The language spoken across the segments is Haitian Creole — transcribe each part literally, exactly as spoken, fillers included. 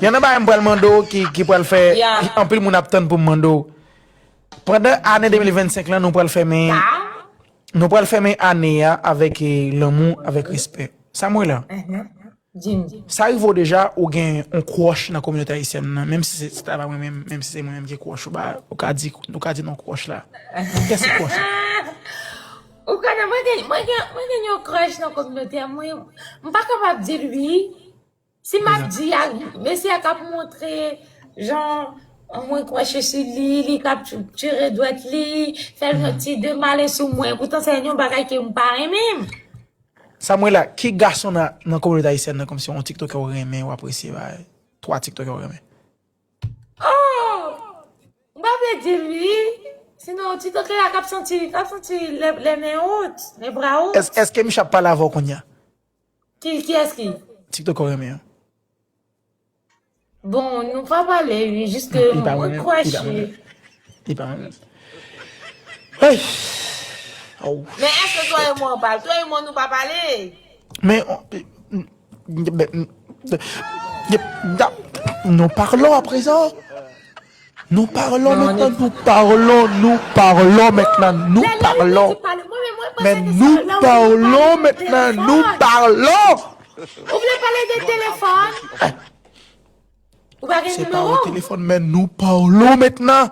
Y annan bagay m pral mande w ki, ki pral fè anpil moun ap tann pou m mande w. Pandan ane de mil vennsenk lan, nou pral fèmen, nou pral fèmen ane a avèk eh, lanmou, avèk respè. Samuela, sa rive w deja ou gen yon crush nan kominote ayisyèn nan, menm si se, se ta pa mwen menm, menm si se mwen menm ki crush ou, ba, ou ka di, ou ka di non crush la. Kiyès ki crush la? Ou konnen, mwen gen, mwen gen, mwen gen yon crush nan kominote a, mwen, m pa kapab di l wi. Si m ap di a, mesye a k ap montre, jan, mwen crush sou li, li k ap tire dwèt li, fè l yon ti demale sou mwen, poutan se yon bagay ke m pa renmen. Samuela, ki gason nan, nan kominote ayisyèn nan, kòmsi yon tiktokè ou renmen, ou apresye, ba, twa tiktokè ou renmen? Oh! M pa vle di l wi. Sinon, tiktokè a k ap santi, k ap santi les, les mains hautes, les bras hauts. Èske Micha ap pale avè w kounye a? Ki, kiyès ki? Tiktokè ou renmen an. Bon, nou pa pale wi, jis ke mwen crush li. Li pa renmen. Ay! Men èske twa e mwen pale? Twa e mwen nou pa pale? Men, nous parlons à présent. Nous parlons maintenant, nous parlons, nous parlons maintenant, nous parlons. Men nous parlons maintenant, nous parlons. Ou vle pale de telefòn? Ou pa gen nimewo? Téléphone, men nous parlons maintenant.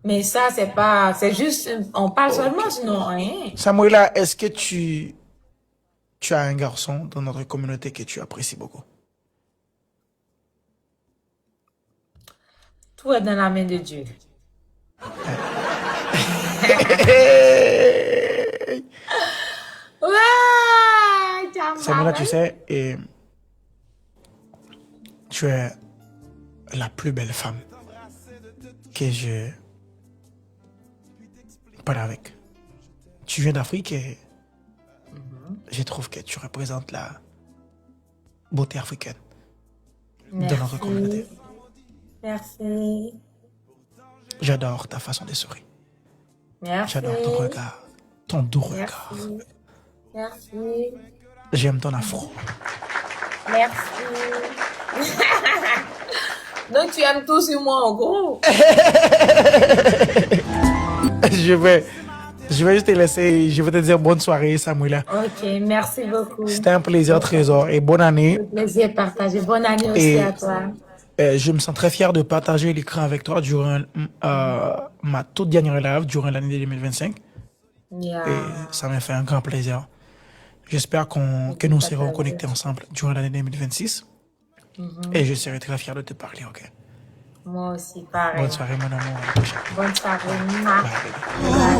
Men sa, se pa, se jis, on parle seulement, sinon rien. Samuela, est-ce que tu, tu as un garçon dans notre communauté que tu apprécies beaucoup? Tout est dans la main de Dieu. Samuela, tu sais, et tu es la plus belle femme que je parle avec. Tu viens d'Afrique et je trouve que tu représentes la beauté africaine dans notre communauté. Merci. J'adore ta façon de sourire. Merci. J'adore ton regard, ton doux regard. Merci. J'aime ton afro. Merci. Donc tu aimes tout sur moi en gros. Je vais, je vais juste te laisser. Je vais te dire bonne soirée, Samuela. Ok, merci beaucoup. C'était un plaisir, Trésor, et bonne année. Le plaisir est partagé. Bonne année aussi à toi. Euh, je me sens très fier de partager l'écran avec toi durant euh, ma toute dernière live durant l'année deux mille vingt-cinq. Yeah. Et ça me fait un grand plaisir. J'espère qu'on, que nous serons connectés ensemble durant l'année deux mille vingt-six. Et je serai très fier de te parler, ok? Moi aussi, pareil. Bonne soirée, mon amour. À la prochaine. Bonne soirée, Nina. Bye, baby.